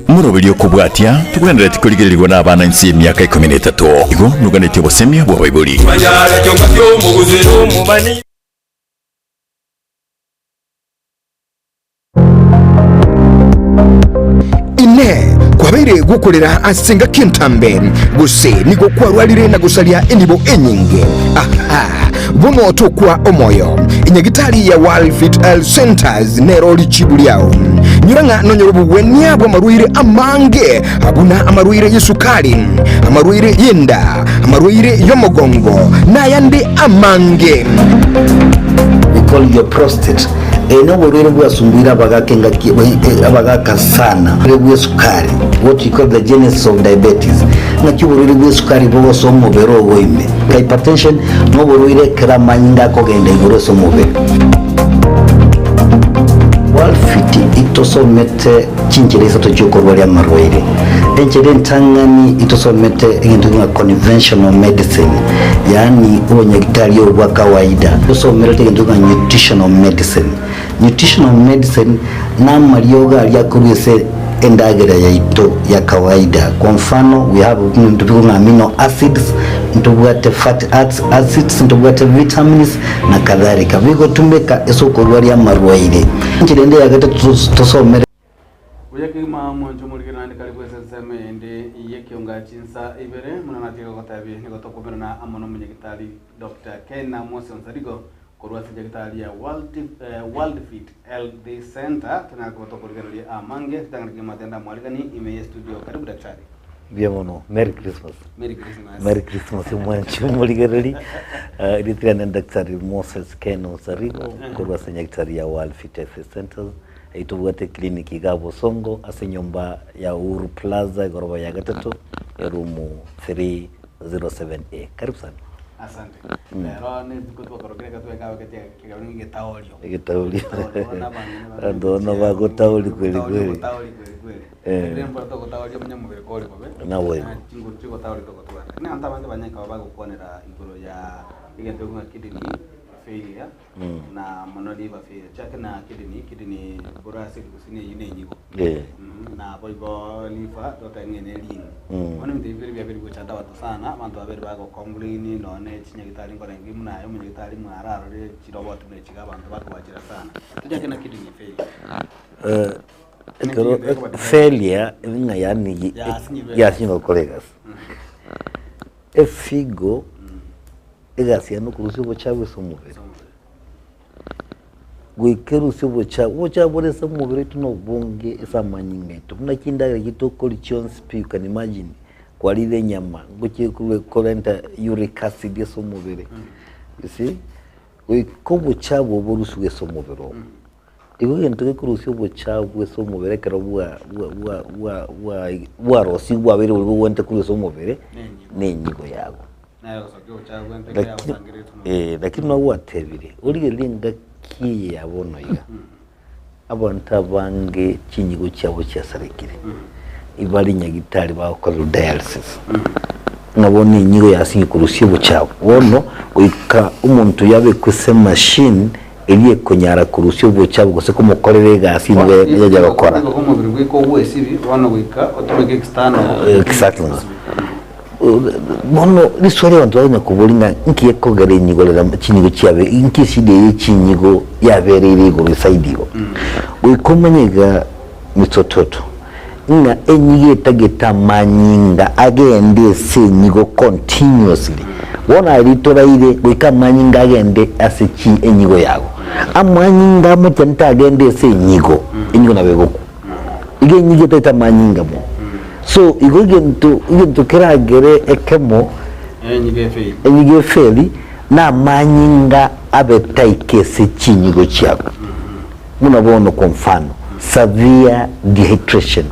Moroberio okobwatia, togwenereti korigererigwa nabana inse y'emiaka ikomi na etato. Igo noganetie obosemia bw'abaibori. Inee! Kwabeire gokorera ase engaki entambe, gose nigo kwarwarire na gosaria enibo enyinge? Aha! Bono tokwa omoyo. Enyagitari ya World Fit Health Centers nero richibu riao. Nyora ng'a nonyore obogwenia bw'amarwaire amange buna amarwaire y'esukari, amarwaire y'enda, amarwaire y'omogongo, na ayande amange. We call your prostate. Eye noborwaire bwasumbuire abagaka engaki abagaka sana. Oborwaire bw'esukari, what we call the genesis of diabetes. Ng'aki oborwaire bw'esukari bogosoa omobere ogo ime. Hypertension noborwaire ekero amanyinga akogenda igoro ase omobere. Worldfit itosomete chinchera isato chiokorwaria amarwaire. Enchera entang'ani itosomete egento ng'a conventional medicine, yaani obonyagitari obo bwa kawaida. Tosomerete egento ng'a nutritional medicine. Nutritional medicine namariogo aria akorwa ase endagera yaito ya kawaida. Kwa mfano we have ebinto bigokwa ng'a amino acids, ntobwate fatty acids, ntobwate vitamins na kadhalika. Bigotumeka ase okorwaria amarwaire. Enchera ende ya gatato tosomere. Buya kegima mwanche omorikire naende karibu ase ensemo eyende y'ekionga chinsa ibere. Buna natiga gotebia nigo tokomerana amo nomonyagitari Doctor Ken Amos Onsarigo korwa ase nyagitari ya World, eh, World Fit Health Center. Tonyare koba tokorigereria amange ritang'ani kegima tenda mwarigani ime ye studio. Karibu daktari. Mbuya mono. Merry Christmas. Merry Christmas. Merry Christmas omwanchi omorigereri. Uh, erieta riane Daktari Moses Ken Onsarigo korwa ase nyagitari ya World Fit Health Centers. Eyio tobwate eclinic iga Bosongo ase enyomba ya Uhuru Plaza egoroba ya gatato eroom 307A. Karibu sana. Asante. Rero nerituko twakorokire iga tweka abageti ekegabero ng'a egetaorio. Egetaorio. Egetaorio, bono abang'ina Abanto bono bagotaori kweri Gotaoria, kweri. gotaori kweri kweri. Eh. Lakini mbora togotaoria omonyamobere kore bobe. Naboigo. Ah, chinguru chigotaoria togotwara. Lakini abanto abange banyare koba bagokwanera igoro ya egento ng'a kidney failure na mono liver failure. Chake na kidney, kidney bora ase ekegusii neyio nenyigo. Eh. Mhm, na boigo liver totebe ng'a ene rini. Mm. Bono ebinto ebi bire biabeire bigochanda abanto sana, abanto babere bagocomplain nonye chinyagitari nkorenge buna aye omonyagitari mwararore chiroboti buna echi iga abanto bakobachera sana. Tochake na kidney failure. Eh, ekero failure ng'a yaani Yasinyirwe. yasinyirwe gokora egasi. Efigo egasi yaye nokorusia obochafu ase omobere. Goika erusie obochafu, obochafu bore ase omobere oito na obonge ase amanyinga aito. Buna chindagera echi tokoria chionsi pi you can imagine, kwarire enyama, ngochia korwa korenta uric acid ase omobere, you see, goika obochafu obo borusiwe ase omobere oo. Igo egento gekorusia obochafu ase omobere ekero bwa bwa bwa bwa bwa bwarosigwe bwabeire boria bogwente korwa ase omobere, na enyigo yago. Lakini eh, lakini buna gwatebire, origererie engaki eye ya bono iga, abanto abange chinyigo chiabo chiasarekire, ibare nyagitari bagokorerwa dialysis, ng'a bono enyigo yasinywa korusia obochafu, bono goika omonto oyio abekwe ase emachine eria ekonyara korusia obochafu gose komokorera egasi nigo yacha gokora. Nigo omobere goika ogwesibi, bono goika otumeke external. Exactly. Bono riswali abanto bakonya koboria ng'a nki gekogera enyigo rero chinyigo chiabe inki eshida eye chinyigo yabereire igoro esaidi igo. Goika omanye iga Mr Ototo ng'a enyigo etagete amanyinga agende ase enyigo continuously. Bono aye ritoraire goika amanyinga agende ase chi enyigo yago. Amanyinga amochenu tagenda ase enyigo, enyigo nabo egokwa. Iga enyigo etagete amanyinga mono. So igo egento egento keragere ekemo Enyigo efeiri. enyigo efeiri na amanyinga abe taika ase chinyigo chiago. Buna bono kwa mfano severe dehydration.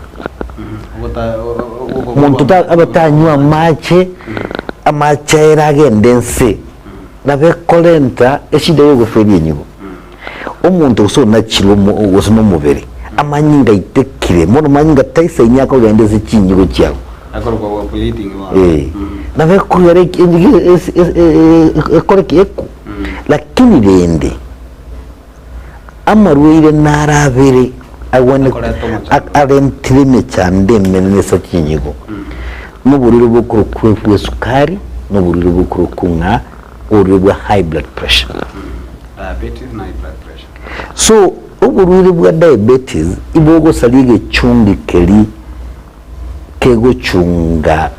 Omonto ta abe tanywa amache, amache ere agende nse, nabo ekorenta eshida ya ogoferia enyigo. Omonto gose onachirwe omo gose na omobere, amanyinga aitekire, bono manyinga taisaini akogenda ase chinyigo chiago. Akorokwa bleeding bono. Eh, nabo ekogera eki enyigo esi esi ekore ki ekwe. Lakini rende, amarwaire naro abere. agwene Akoreta omochando. arentire emechando emenene ase chinyigo, noborwaire bokorokwa bwa esukari, na oborwaire bokorokwa ng'a oborwaire bwa high blood pressure. Diabetes na high blood pressure. So, oborwaire bwa diabetes ibogosaria egechungi keria kegochunga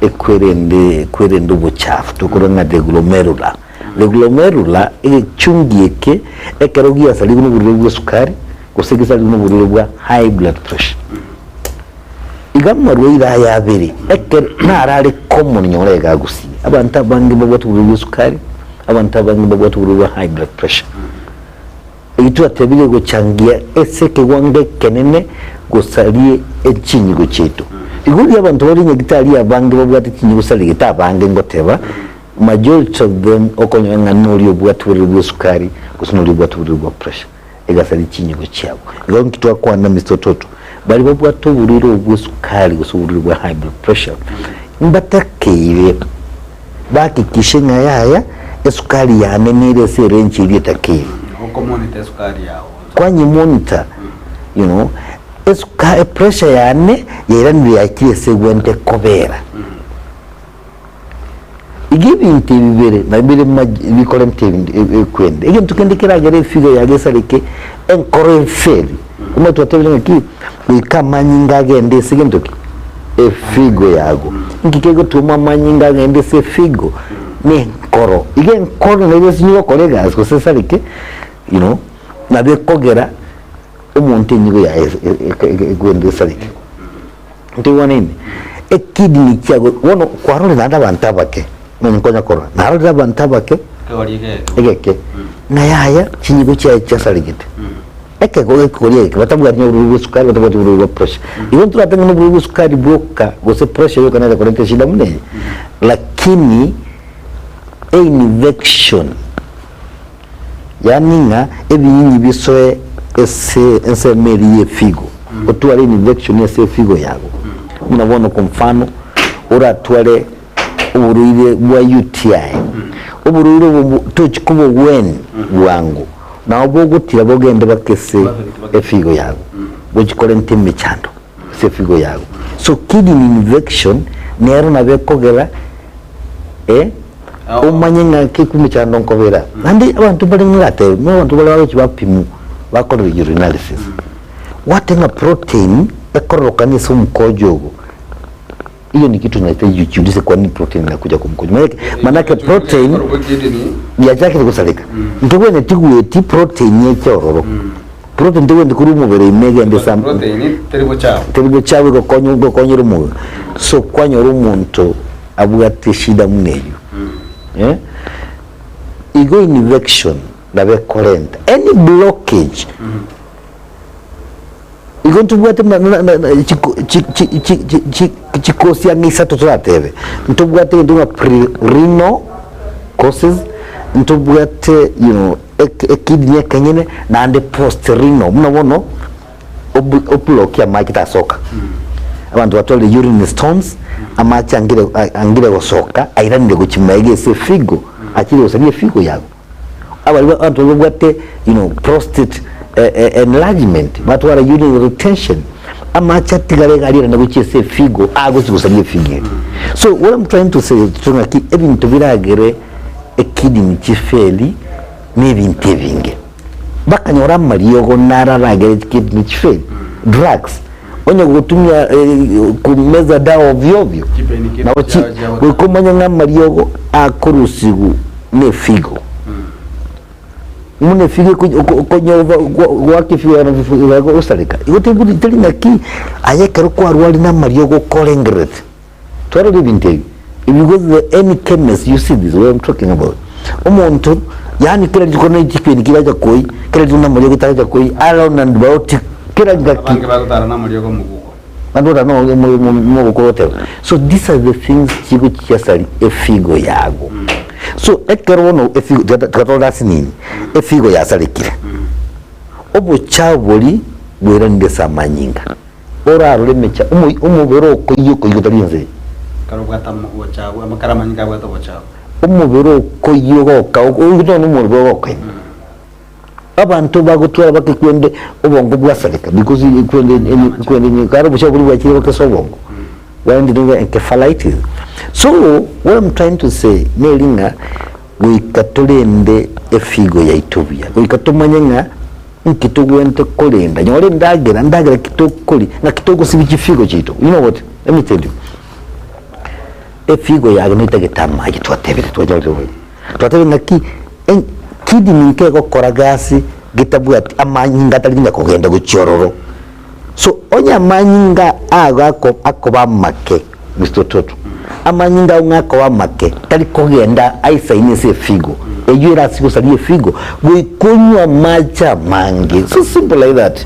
ekwerende ekwerende obochafu tokorora ng'a the glomerular. The glomerular egechungi eke ekero giasarigwe na oborwaire bwa esukari gose gesarigwe na oborwaire bwa high blood pressure. Iga amarwaire aya abere ekero naro are common nyora iga Gusii. Abanto abange mbabwate oborwaire bwa esukari, abanto abange mbabwate oborwaire bwa high blood pressure. Eyio twatebire gochangia ase ekewango ekenene gosarie chinyigo chiaito. Igo riria abanto bare nyagitari abange babwate chinyigo sarigete abange ngoteba majority of them okonyora ng'a noria obwate oborwaire bwa esukari gose noria obwate oborwaire bwa pressure egasaria chinyigo chiabo. Igo nki twakwana Mister Ototo baria babwate oborwaire obo bwa esukari gose oborwaire bwa high blood pressure mbatakeire Bahakikishe ng'a yaya, esukari yane nere ase erange eria etakeire. Okomonita esukari yao. Kwanyemonita, you know, esuka epressure yane yairanire yakire ase egwente kobera. Iga ebinto ebi bire nabio bire maj bikorenta ebinto ekwende. Egento kende keragere efigo yago esareke, enkoro eferi. Omanyete twatebire ng'aki, goika amanyinga agende ase gento ki? Efigo yago. Inki kegotoma amanyinga agende ase efigo? Nenkoro. Iga enkoro nero esinye gokora egasi gose esareke, you know, nabo ekogera omonto enyigo yaye egwende esareke. Ntoigwanaine? Ekidney chiago, bono kwarorire naende abanto abake, nonye nkonya korora, narorire abanto abake, Ekegori egeke. egeke, ng'a yaya chinyigo chiaye chiasaregete. Ekego gekori eke, batabwati oborwaire bwa esukari, batabwati oborwaire bwa pressure. Igo ntoratebe ng'a noborwaire bwa esukari bwoka, gose pressure yoka nere ekoreta eshida buna eye, lakini einfection, yaani ng'a ebinyinyi bisoe ase ensemo eria ya efigo, otware infection ase efigo yago. Buna bono kwa mfano, oratware oborwaire bwa UTI, oborwaire obo tochi kobogwenia bwango, nabo bogotira bogende baka ase efigo yago, gochi korenta emechando ase efigo yago. So kidney infection nero nabo ekogera eh, omanye ng'a ki emechando nkobera. Naende abanto mbare ng'aratebe, buna abanto bare bagochi bapimwa, bakorerwa urinalysis, gwateba ng'a protein ekororokana ase omokojo ogo, hiyo ni kitu inahitaji ujiulize kwa nini protein inakuja kwa mkojo manake, manake protein yachakire gosareka ntobwenereti gweti protein eche ororo protein tobwenereti korwa omobere ime egende ase am- teri bochafu egokonya egokonyera omobere so kwanyora omonto abwate eshida buna eywo eh, igo infection nabo ekorenta any blockage Igo ntobwate chikosi ang'e isato toratebe, ntobwate egento ng'a pre-renal causes, ntobwate you know ekidney ekenyene, naende post-renal, buna bono oblock amache tasoka, abanto batwarire urine stones, amache angire angire gosoka airanire gochia magega ase efigo, achire gosaria efigo yago. Abaria abanto baria babwate you know prostate enlargement, batwara urine retention, amache atigare iga aria gochia ase efigo agochi gosaria efigo eria. So what I'm trying to say is ng'aki ebinto biragere ekidney chifeli na ebinto ebinge. Bakanyora amariogo naro aragere chikidney chifeli, drugs, onye gotumia kumeza dawa ovyo ovyo, nabo chi goika omanye ng'a amariogo akorusigwa na efigo. Buna efigo okonyora goaka efigo yago efigo yago egosareka, igo teri teri ng'aki aye ekero kwarwarire na amariogo okorengererete. Twarora ebinto ebi, if you go to the any chemist you see this what I'm talking about. Omonto yaani kera rituko ne chipeni kiracha koi, kera rituko na amariogo etaracha koi, are on antibiotic kera ngaki. Abange bagotara na amariogo omoguko. Naende otara na omogoko ogoteba. So these are the things chigochi chiasari efigo yago. So ekero bono efigo tiga tore ase nini, efigo yasarekire, obochafu boria bwairanire ase amanyinga. Orarore emecha omo omobere okoiyia okoiyia otari ense eye. Ekero obwate obochafu, amakara amanyinga abwate obochafu. Omobere okoiyia ogoka oigwe nonya omobere ogoka ime. Abanto bagotwara bakekwende obongo bwasareka because ekwende ekwende kare obochio boria bwachire bokesa obongo bwaendire nigo encephalitis. So what I'm trying to say neri ng'a goika torende efigo yaito buya, goika tomanye ng'a nki togwenerete korenda, nyora endagera, ndagera ki tokoria, ng'aki togosibia chifigo chiaito. You know what, let me tell you, efigo yago netagete amache twatebire twacharire boigo. Twatebire ng'aki kidney nkegokora gasi getabwati amanyinga atari konya kogenda gochia ororo. So onye amanyinga ago ako akoba amake Mister Ototo, amanyinga ao ng'a akoba amake tari kogenda aisaine ase efigo, eywo erase gosaria efigo goika onywe amache amange, so simple like that.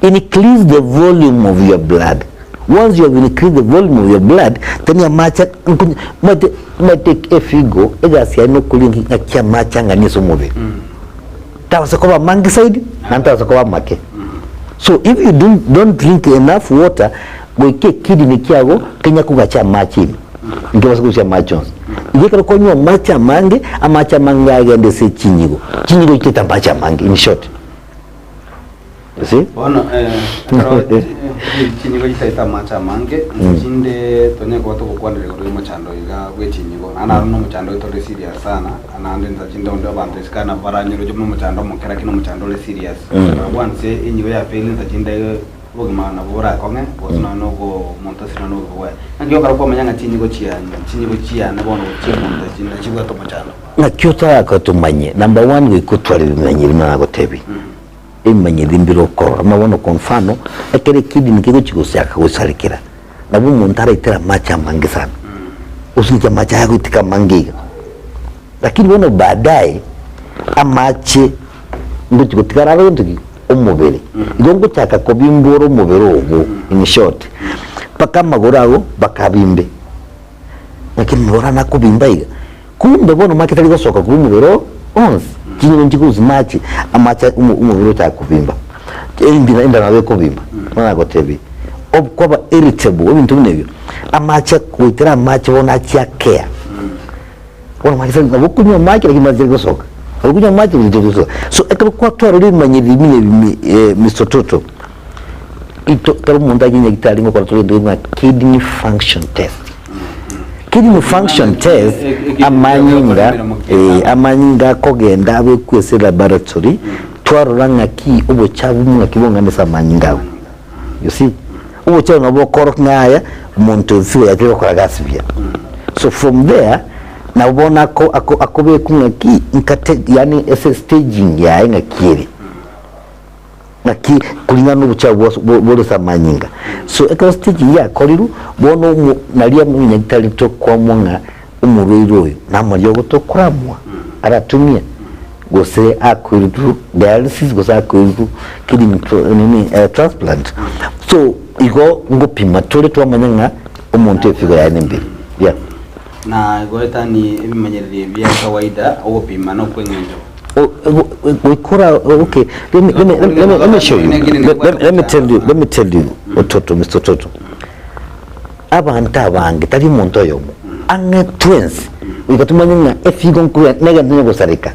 Increase the volume of your blood. Once you have increased the volume of your blood, then amache nkonya omanyete omanyete efigo egasi yaye nokoria ng'a ng'aki amache ang'ani ase omobere. Tabasa koba amange zaidi naende tabasa koba amake. So if you don't, don't drink enough water, goika ekidney kiago kenya kogacha amache ime, nkebasa korusia amache onsi. Igo ekero kwanywa amache amange, amache amange agende ase chinyigo, chinyigo chitaete amache amange in short. You see? Bono ekero chinyigo chitaete amache amange, inse chinde tonyare koba togokwanera igoro y'omochando iga bwe chinyigo. Naende aro nomochando oito ore serious sana, naende inse chinde onde abanto isiko nabo baranyeroche buna omochando omoke lakini omochando ore serious. Barabwo anse enyigo ya fail inse chinde obogima nabo borakong'e gose nonya na ogo omonto ase nonya na obogima bwaye. Naki okare kwamanya ng'a chinyigo chiane chinyigo chiane bono gochia omonto echi nachibwate omochando. Naki otarakotomanye, number one goika otware ebimanyi buna nagotebia. Ebimanyiri mbire okorora. Buna bono kwa mfano, ekero ekidney kegochia gochaka gosarekera, nabo omonto araitere amache amange sana, osuke amache aya agoitika amange iga. Lakini bono baadaye, amache ngochia gotigara are gento ki? Omobere. Igo ngochaka kobimbora omobere ogo, in short, mpaka amagoro ago bakabimbe. Lakini rora nakobimba iga, kumbe bono make tari gosoka korwa omobere oo onsi, chinyoni nchikorusia mache, amache omo omobere ochaka kobimba, embina enda nabo ekobimba, bono nagotebia, ob kwaba irritable, ebinto buna ebio, amache goetera amache bono achia akea, bono make tari nabo okonywa amache lakini mache tari gosoka, nabo okonywa amache lakini tari gosoka. So ekero kwatwarire ebimanyereri buna ebi mi Mister Toto, Ito ekero omonto aye nyagetari ngokora tore egento ng'a kidney function test. Kidney function test amanyinga eh, amanyinga akogenda abekwe ase laboratory twarora ng'aki obochafu ng'aki bong'ana ase amanyinga ago. You see? Obochafu nabo bokorokia ng'a aya omonto ensigo yachire gokora gasi buya. So from there nabo bono ako ako akobekwa ng'aki nkate yaani ase staging yaye ng'aki ere. Naki koring'ana nobochao bwonsi bore ase amanyinga. So ekero staging yakorirwe, bono omo naria omonyagitari tokoamua ng'a omorwaire oyo namariogo tokoramua aratumie, gose akoirwe dialysis gose akoirwe kidney nini transplant. So igo ngopima tore twamanya ng'a omonto efigo yaye nembiri, yeah. Na goetania ebimanyererio bia kawaida, ogopima nokw'engencho. Goikora okay let me, let me, let me, let me show you let, let me tell you let me tell you ototo Mr. Ototo abanto abange tari omonto oyomo ang'e twensi goika tumanye ng'a efigo nkobe negento onye gosareka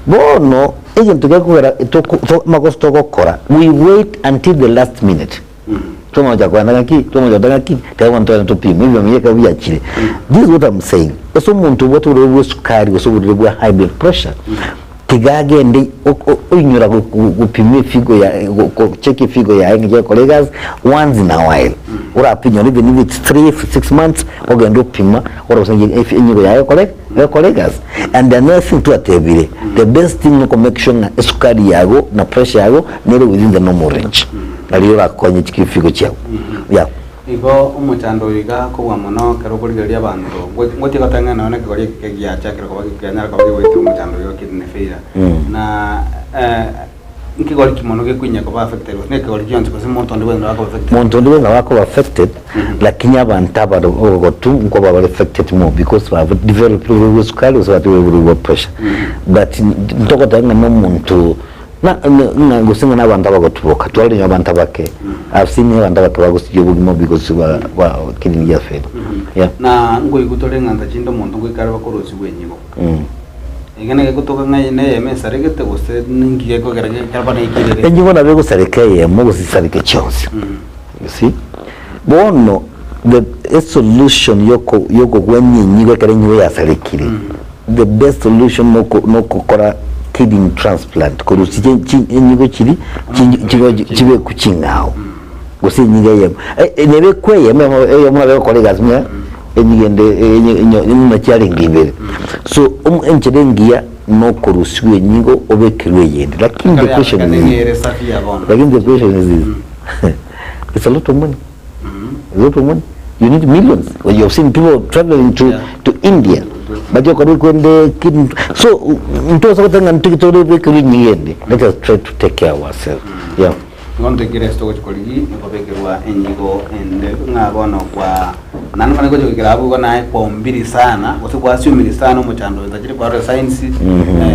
bono egento gekogera toko to amagoso togokora we wait until the last minute Twamocha kogenda ng'aki, twamocha goteba ng'aki, tiga bono togende topimwe, ebimo ebi ekero biachire. This is what I'm saying, ase omonto obwate oborwaire bwa esukari gose oborwaire bwa high blood pressure, tiga agende oinyora gopima efigo yaye, gocheki efigo yaye ng'aki egokora egasi once in a while. Orapinyore even if it's 3, 6 months, ogende opima orore gose ng'aki enyigo yaye egokora egokora egasi. And another thing twatebire, the best thing noko make sure ng'a esukari yago na pressure yago nere within the normal range. Nario orakonye chifigo chiao. Yeah. Igo omochando oyo iga kobua mono ekero okorigereria abanto, ngochia goteba ng'a nonya na ekegori eke giachakire koba kianyara koba kegoetera omochando oyo o kidney failure. Na nkegori ki mono gekoinya koba affected gose na ekegori gionsi gose monto onde bwensi nabo akoba affected? Monto onde bwensi nabo akoba affected, lakini abanto abare obogotu nkoba bare affected more because ba developed oborwaire bwa esukari gose ba developed oborwaire bwa pressure. But ntogoteba ng'a na omonto Na ng'a gose ng'a nabanto abagotuboka, twarorire abanto abake, I've seen abanto abake bagosiria obogima because bwa bwa kidney gia fail. Yeah. Na nkoigwa tore ng'a nta chinde omonto ngoika are bakorosigwa enyigo. Iga nigo egotoka ng'a eye neyemo esaregete gose ninki gekogera gekero bono eikirire. Enyigo nabo egosareka eyemo gose chisareke chionsi. You see? Bono the esolution yoko yokogwenia enyigo ekero enyigo yasarekire, the best solution noko nokokora kidney transplant korusia chi chi enyigo chiria chi chibe chibekwe ching'ao gose enyigo eyemo. Nebekwe eyemo eyemo nabo egokora egasi buna enyigo ende buna chiarenge ibere. So enchera engiya nokorusiwa enyigo obekerwe eyende. Lakini the question is this, lakini the question is this, it's a lot of money, a lot of money. You need millions. You have seen people traveling to, to India bache gokora ekwende kidney. So ntobasa goteba ng'a ntwe torebekerwe enyigo ende. Let us try to take care of ourselves. Yeah. Igo ntoikere ase togochia korigia nikobekerwa enyigo ende ng'a bono kwa naende mara gochia goikera abwo igo naye kwaombiri sana gose kwasiomiri sana omochando oyo tachiri kwarora esigns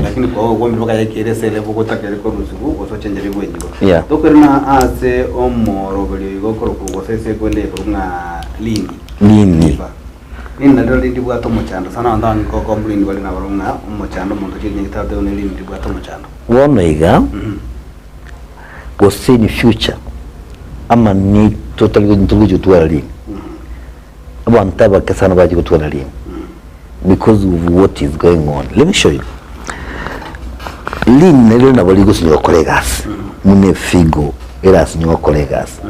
lakini kwaombire mpaka yaikire ase elevel ogotakeri korusiwu gose ochencherigwe enyigo. Yeah. Tokerana ase omoroberio igo okorokwa gose ase ekwende ekorokwa ng'a lini. Lini. Liver. Lini nario ribwate omochando sana abanto abange gocomplain bare nabarobwo ng'a omochando omonto ochire nyagetari otebe buna lini ribwate omochando. Bono iga. Gose in future ama ni totari ntori gochia gotwara rini, abanto abake sana bachia gotwara rini because of what is going on. Let me show you, rini nario nabo rigosinywa gokora egasi buna efigo erasinywe gokora egasi.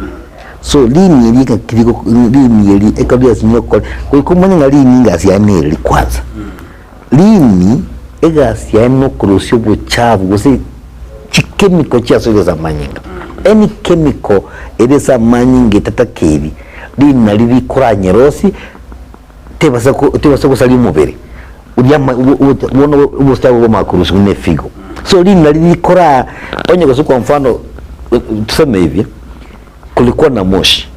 So rini eri ng'aki rigo rini eri ekero riasinyire gokora, goika omanye ng'a rini egasi yaye neri kwanza. Rini egasi yaye nokorosia obochafu gose chichemical chiasoire ase amanyinga. Any chemical ere ase amanyinga etatakeiri, rini nario rikoranyerosie tebasa ko tebasa gosaria omobere oria ama bono obochafu bwamanya korusiwa buna efigo. So rini nario rikoraa onye gose kwa mfano tuseme hivi. Kulikuwa na moshi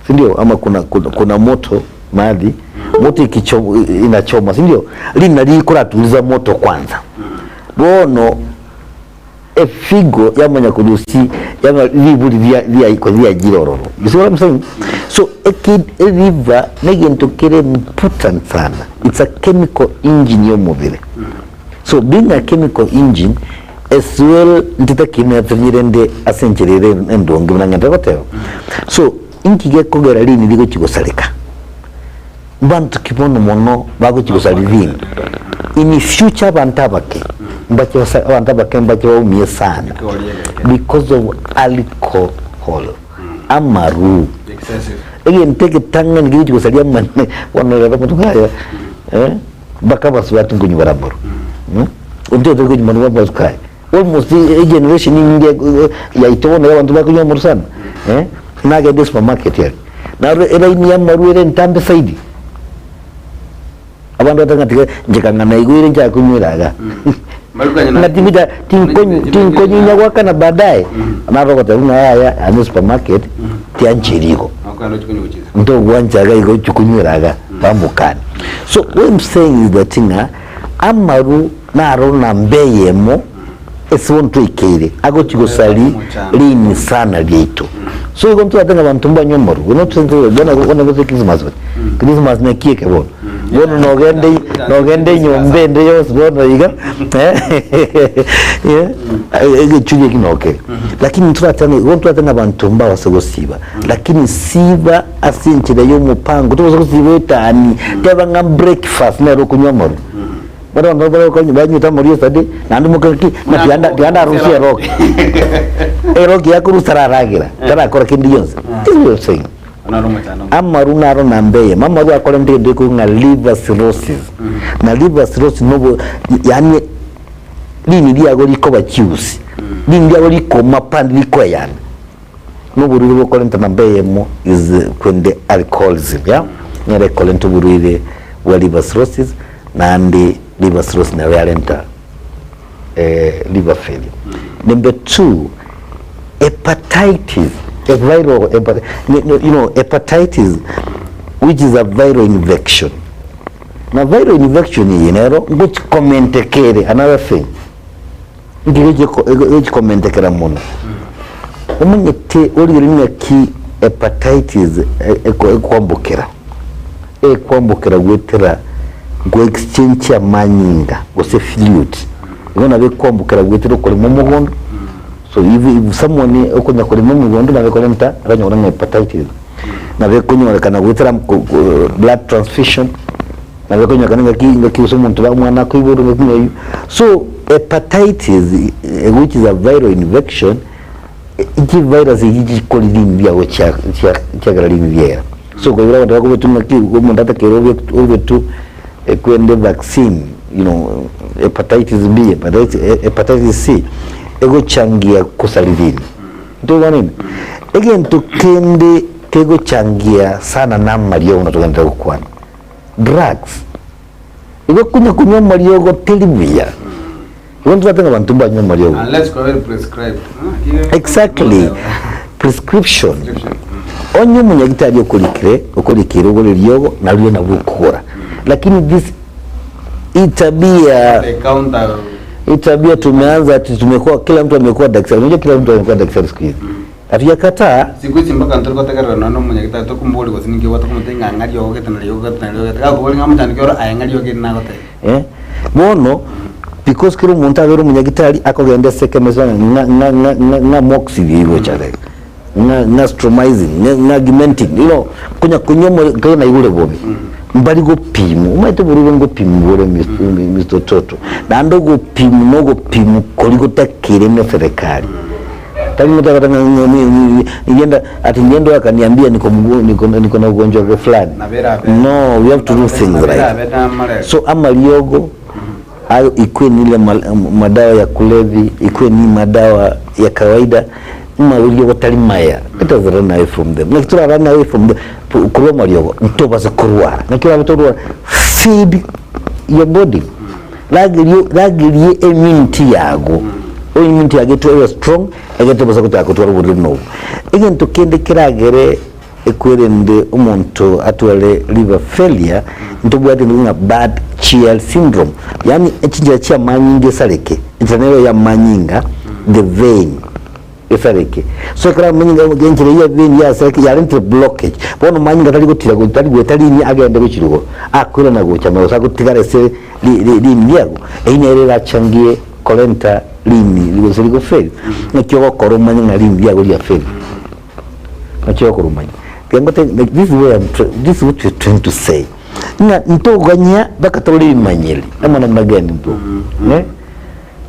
si ndio? Ama kuna, kuna, kuna moto mahali moto ikicho, inachoma si ndio? Lina likuratuliza moto kwanza bono efigo yamanya kurusi yama liburi lia lia lia ororo you see what I'm saying so eki eliver negento kere important sana it's a chemical engine yomubiri So being a chemical engine as well ntitakinete rende ase enchera ere endonge buna ng'ende goteba. So inki gekogera rini rigochi gosareka? Mbanto ki bono mono bagochi gosaria rini? In future abanto abake mbache basa abanto abake mbache baumie sana because of alcohol, amaru. Egento egetang'ani kegochi gosaria amane bono rero amatuko aya eh. Mpaka abasubati nkonywa bare amaru. Onde otari konywa amaru abasuka aye. Almost egeneration enyinge yaito bono abanto bakonywa amaru sana. Nagenda esupermarket aria, naro elaini ya amaru ere entambe zaidi. Abanto bateba ng'a tiga inche kang'a naigoire nchake konywera igaa. Ng'a tingocha tinkonywa goakana baadaye, naro ogoteba buna yaya ande esupermarket tianchiri igo. Ntogwancha iga igo ochia konywera igaa. Bamokani. So what I'm saying is that ng'a amaru naro namba eyemo ase bono twaikeire agochi gosari rini sana riaito. So igo ntobwate ng'a abanto mbanywe amaru bono bono bono gose Christmas bono Christmas naki eke bono bono nogende nogende enyomba ende yonsi bono iga egechuria eki nokere. Lakini ntobwate ng'a igo ntobwate ng'a abanto mbabase gosiba lakini siba Ase enchera y'omopango tobasa gosiba etani, teba ng'a breakfast nero okonywa amaru. Baria abanto bare okonywa banywete amaru yesterday, naende mokore ki? Ng'a tiga tiga ndarusie eroki. Eroki yakorusia tararagera, tarakora kende gionsi. This is what I'm saying. Amaru naro namba eyemo, amaru akorente egento gekorwa ng'a liver cirrhosis. Na liver cirrhosis nobo yaani rini riago rikoba chiusi, rini riago rikoma pande rikoeyana. Noborwaire bokorenta namba eyemo is kwende alcoholism ya nere ekorenta oborwaire bwa liver cirrhosis naende liver cirrhosis nero yarenta liver failure. Number two, hepatitis, a viral you know hepatitis which is a viral infection. Na viral infection eye nero ngochikomenteka ere another thing. Inki gegochikomentekera mono? Omanyete origererie ng'aki hepatitis ekwambokera? Ekwambokera goetera go exchange amanyinga gose fluid. Igo nabo ekoambukera goetera okorema omogondo, so if if someone okonya korema omogondo nabo ekorenta akanyora ng'a hepatitis. Nabo ekonyorekana goetera ko ko blood transfusion, nabo ekonyorekana ng'aki ng'aki gose omonto ba omwana akoiborwa ng'aki ng'a eywo. So hepatitis which is a viral infection, chivirus echi chikori rini riago chia chia chiagera rini riaera. So koigora abanto bakobetwa ng'aki omonto atakeire obe obetwe ekwende vaccine you know hepatitis B, hepatitis hepatitis C, egochangia kosari rini. Ntoigwanene? Egento kende kegochangia sana na amariogo buna togenderete gokwana, drugs. Igo konya konywa amariogo teri buya. Igo ntobwate ng'a abanto mbanywe amariogo. Unless kwabere prescribed. Exactly. Prescription. Onye omonyagitari okorikire, okorikire ogore riogo, nario nabwo okogora. Lakini this hii tabia The counter. hii tabia tumeanza ati tumekuwa kila mtu amekuwa daktari. Unajua kila mtu amekuwa daktari siku hizi. Hatujakataa Siku hizi mpaka ntori gotegerera nonya na omonyagitari tokomoboria gose ninki obwate okomotebia ng'a ng'a riogo gete na riogo gete na riogo gete. Gakoboria ng'a omochandiko oro aye ng'a riogo eri nagotebia. Eh, bono because kera omonto abeire omonyagitari akogenda ase ekemesa ng'a ng'a ng'a ng'a ng'a moxie igocha rero ng'a ng'a stromizing ng'a ng'a augmenting you know konya konywa omo kero naigure bobe mbari gopimwa omanyete oborwaire ngopimwa bore Mister Ototo naende ogopimwa na ogopimwa koria gotakeire na eserekari tari ng'a otagete ng'a ng'a ni ni nigenda ati ngende wakaniambia niko mgo niko niko na ugonjwa fulani no we have to do things right so amariogo ayo ikuwe ni ile madawa ya kulevi ikuwe ni madawa ya kawaida mariogo tari maya let us run away from them naki tora run away from them korwa amariogo ntobase korwara naki orabe torwara feed your body ragerie ragerie immunity yago immunity yago etware strong egere tobasa gochaka gotwara oborwaire buna obwo. Egento kende keragere ekwerende omonto atware liver failure ntobwate nigo ng'a bad chiel syndrome yaani echinchera chia amanyinga esareke enchera nero ya amanyinga the vein esareke so ekero amanyinga enchera eyio ya vein yasareke yarentire blockage bono amanyinga tari gotira tari goeta riria agende gochia igoro akoirana gocha magega gose agotigara ase ri ri rini riago eyio nere erachangie korenta rini gose rigofeli naki ogokora omanye ng'a rini riago riafelire. Naki ogokora omanye. Tiga ngotebi like this is where I'm try this is what we are trying to say, ng'a ntoganya mpaka torore ebimanyereri amo namna gani bro eh,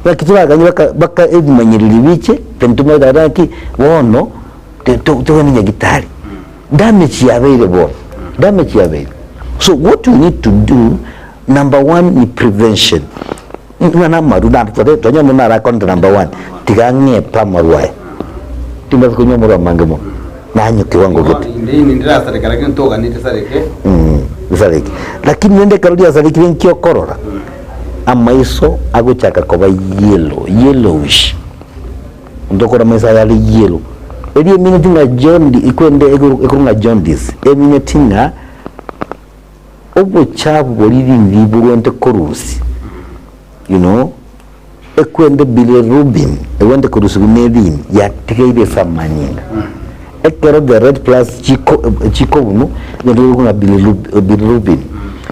naki toraganye mpaka mpaka ebimanyereri biche then tomanye tata naki bono to- to- togende nyagetari. Damage yabeire bono, damage yabeire. So what we need to do, number one ni prevention. Ng'a namaru na tore tonya omonto narakonete number one, tiga ang'epe amaru aya. Timbasa konywa amaru amange mono, nanywe kiwango gete. Inde inde ndirasareka lakini togani risareke. Mm, risareke. Lakini rende ekero riasarekire nki okorora? Amaiso agochaka koba yellow, yellowish. Omonto okora amaiso aye are yellow. Erio emineti ng'a jaundice, ekwende ekorwa ng'a jaundice, emineti ng'a Obochafu boria ringi borwente korusia, you know, ekwende bilirubin egwente korusigwa ne rini yatigaire ase amanyinga. Ekero the red plus chiko chikobunu egento kekorokwa ng'a bilirub bilirubin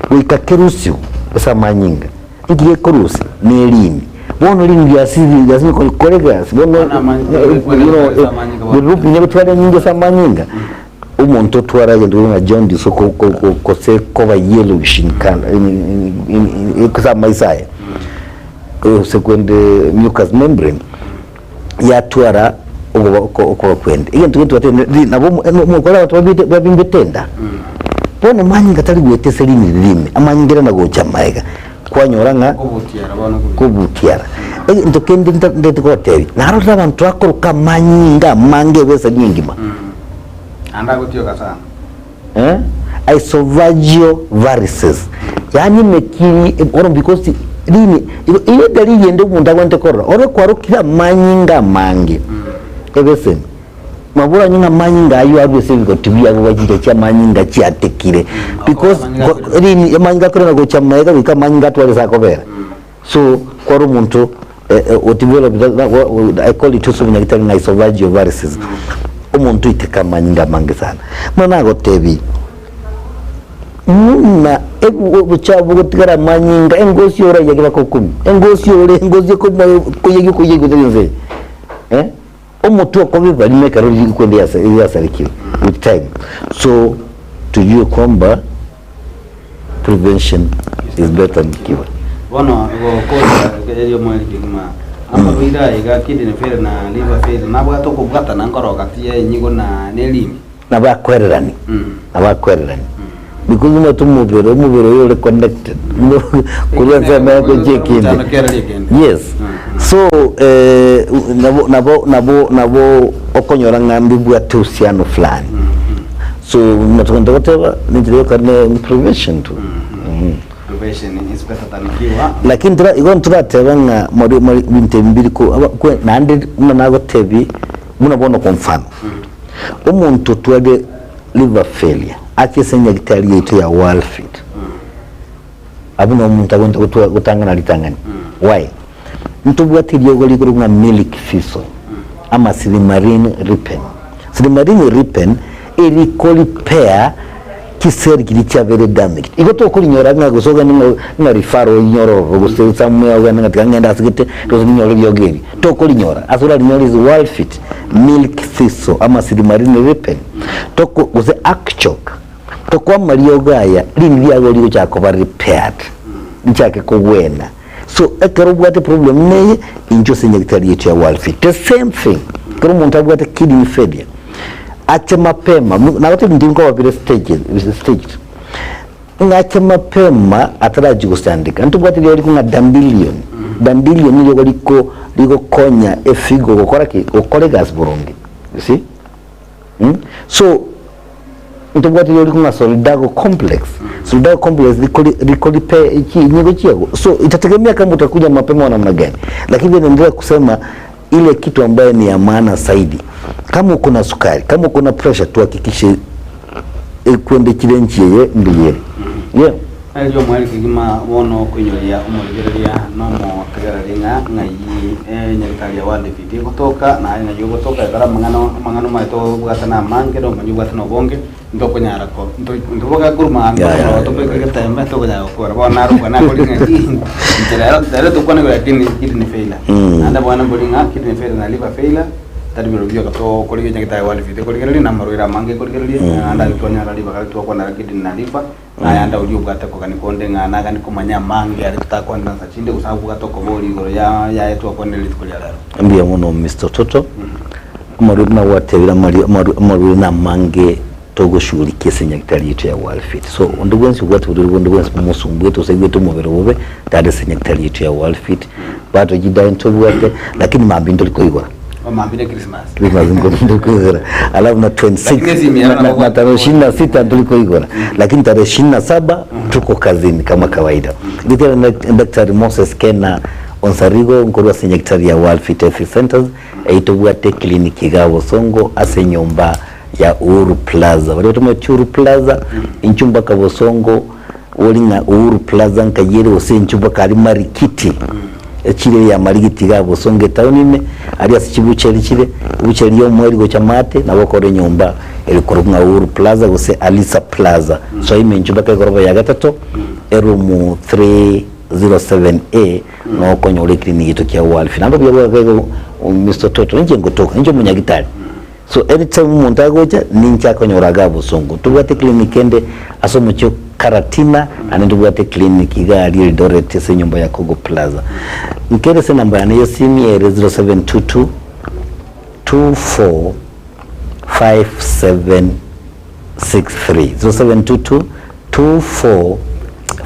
goika kerusigwe ase amanyinga. Inki gekorusia? Ne rini. Bono rini riasiri riasiri kore egasi bono Bono amanyinga you know ase amanyinga bono. bilirubin egotwara enyinga ase amanyinga. Omonto otwara egento kere ng'a jaundice gose koba yellowish in colour ase amaiso aye, gose kwende mucous membrane, yatwara okoba okoba kwende. Egento gento nabo omokore abanto babite babimbete enda, bono manyinga tari goeta ase rini riria ime, amanyinga ere na gocha maega, kwanyora ng'a Kobutiara bono kobua. kobutiara. Egento kende nta ndete gotebia, narorire abanto bakoroka amanyinga amange ebeseni engima. Naende agotioka sana. Eh, Esophageal varices, yaani emekiri bono because rini igo igo edalili ende omonto agwenerete korora, ore kwarokire amanyinga amange ebeseni, nabo oranywe ng'a amanyinga aywo arwe ase ebigoti biago gachire chia amanyinga chiatekire because Amanyinga ko akorire. rini amanyinga akorire gocha maega goika amanyinga atware ase akobera. So kware omonto o develop I call it also nyagetari ng'a esophageal varices, omonto oiteka amanyinga amange sana. Buna nagotebi, Buna obochafu bogotigara amanyinga, engosi orayage bakokumi, engosi ore engosi ekoyegi okoyegi gose ense eye eh, omotwe okobiba rimo ekero rikwende riasarekire with time. So tujue kwamba prevention is better than cure. Bono gokora erio mweri kegima amarwaire aya iga kidney failure na liver failure nabwate okobwatana nkoro gati ya enyigo na nerimi. Nabakwererani, nabakwererani because omanyete omobere, omobere oyo ore connected korwa ensemo eye gochia ekende. Omochando kera riekende. Yes, so nabo nabo nabo nabo okonyora ng'a mbibwate uhusiano fulani. So buna togento goteba nenchera yoka ne prevention tu. Prevention is better than cure. Lakini tora igo ntorateba ng'a mori mori binto ebi mbiri ko aba kwe naende buna nagotebi buna bono kwa mfano. Omonto otwarire liver failure ache ase enyagitari yaito ya Walfit, abwo no omonto agwenerete gotwa gotang'ana ritang'ani. Why? Ntobwate eriogo rikorokwa ng'a milk thistle ama silymarin ripen. Silymarin ripen eriko repair chiseli chiria chiabeire damaged. Igo tokorinyora ng'a gose ogende ng'a ng'a referral oyinyore ororo gose somewhere ogende ng'a tiga ng'ende ase gete gose ninyore eriogo eri. Tokorinyora, ase orarinyore is Walfit, milk thistle ama silymarin ripen. Toko gose artichoke. Tokoa amariogo aya rindi riago rigochaka koba repaired, richake kogwena. So ekero obwate problem buna eye, inchuo ase enyagitari yaito ya Walfit. The same thing, ekero omonto abwate kidney failure, ache mapema, nagotebia ebinto ebi nkoba bire stages, staged. Ng'a ache mapema atarachia gosandeka. Ntobwate rirorio riko ng'a dandelion, dandelion niriogo riko rigokonya efigo gokora ki? Gokora egasi boronge, you see. So ntobwate rirorio riko ng'a solidago complex, solidago complex rikori rikoripe chinyigo chiago. So itategemea kama utakuja mapema au namna gani, lakini vile naendelea kusema ile kitu ambayo ni ya maana zaidi, kama uko na sukari, kama uko na pressure, tuhakikishe ekwende chire enchi eye mbuya ere. Yeah. Erio omweri kegima bono okoinyoria omorigereria na omotegereri ng'a ng'ai enyagitari ya World Fit egotoka, na aye ng'ai ogotoka, ekero amang'ana amang'ana omanyete obwate namange na obomanyi obwate nobonge, ntokonyara ko nto ntoboka korwa maambia Yeah, yeah, korwa tobeke egetembe ntokonyara gokora. Bono naro okwana nakori ng'a inche rero rero tokwane igoro ya kidney kidney failure. Naende bono mbori ng'a kidney failure na liver failure. Tari biro bioka tokorigia nyagetari World Fit ekorigereria, na amarwaire amange ekorigereria, naende aria twanyora ribaga twakwanera kidney na liver, na ayande oria obwate kogania konde ng'a nagani komanya amange aria totakwanera nsa chinde gose abwate okoboria igoro ya yaye twakwanire rituko ria rero. Mbuya mono Mister Toto, amarwaire buna gwatebire amarwaire namange togoshughulikia ase enyagitari yaito ya World Fit. So onde bwensi obwate oborwaire bonde bwensi bomosumbuete gose aigwete omobere bobe, tari ase enyagitari yaito ya World Fit, bado chidawa ntobwate, lakini mambia ntori koigora. Mambia ne Christmas. Christmas ntori koigora. Alafu na 26 Lakini esimi yao na, na, na tarehe 26 nturi koigora. Lakini tarehe 27 tuko kazini kama kawaida. Gitera na Daktari Moses Kena Onsarigo nkorwa ase enyagitari ya World Fit Health Centers eyio tobwate clinic iga Bosongo ase enyomba ya Uhuru Plaza. Baria batomanyeti Uhuru Plaza, inchuo mpaka Bosongo, ori ng'a Uhuru Plaza nkai ere gose inchuo mpaka aria Marikiti, echiro eye ya Marigiti igaa Bosongo etown ime, aria ase chibucheri chire, ebucheri ya omweri gocha maate, nabo okore enyomba ere korokwa ng'a Uhuru Plaza gose Alisa Plaza. Soa ime inchuo mpaka egoroba ya gatato, eroom 307A, noo okonyora eclinic yaito kia World. Naende obuya bwa iga Mister Toto, inche ngotoka, inche omonyagitari. So anytime omonto agocha ninche akonyora igaa bosongo. Ntobwate clinic ende ase omochie o Karatina naende ntobwate clinic iga aria Eldoret ase enyomba ya Kogo Plaza. Nkere ase enamba yane ya esimi ere 0722 24 5763 0722 24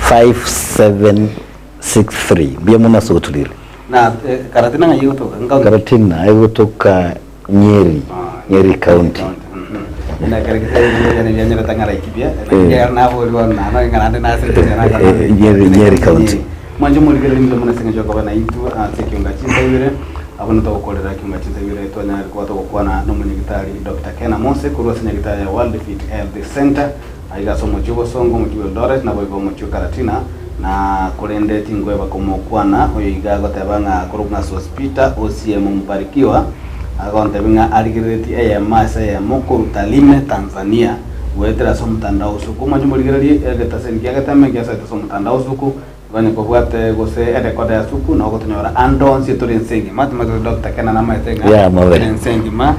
5763 mbuya mono ase ogoturire. Na Karatina ng'ai egotoka? Nkaunti? Karatina egotoka Nyeri, Nyeri County. Nyeri, Nyeri County. Mwanche morigererie mbuya mono ase eng'encho yokoba naintwe ase ekiunga chinsa ibere abwo ntogokorera ekiunga chinsa ibere twanyare koba togokwana nomonyagitari Doctor Ken Amose korwa ase nyagitari ya World Fit Health Center aiga ase omochie o Bosongo omochie bwa Eldoret naboigo omochie o Karatina na korende tinkweba komokwana oyo iga agoteba ng'a korokwa ng'a Sospeter Osiemo Mbarikiwa, agontebia ng'a arigereretie eyemo ase eyemo korwa Tarime, Tanzania. Goetera ase omotandao osuku. Omwanche morigererie egetaseni kia Geteme giasoete ase omotandao osuku, onye kobwate gose erekoda ya suku nabo ogotonyora ande onsi tore ense engima. Timanyeti gose Doctor Kena namaete ng'a Yeah, mabe. tore ense engima,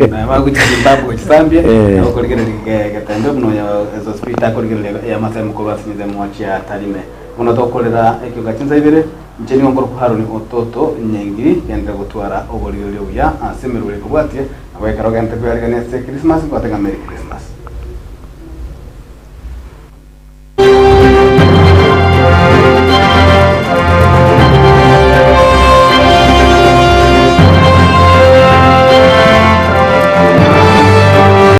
naye bagochia Zimbabwe gochia Zambia, Eh. nabo okorigereria ge- Getembe buna oyo Sospeter akorigereria eamasemo korwa ase chinsemo chia Tarime. Bono tokorera ekioga chinsa ibere, inche nigo nkorokwa Haroni Ototo Nyengiri, genderera gotwara oborigereria obuya ase emeroberi ekobwatia, nabo ekero ogente koyarigania ase Christmas nkogote ng'a Merry Christmas.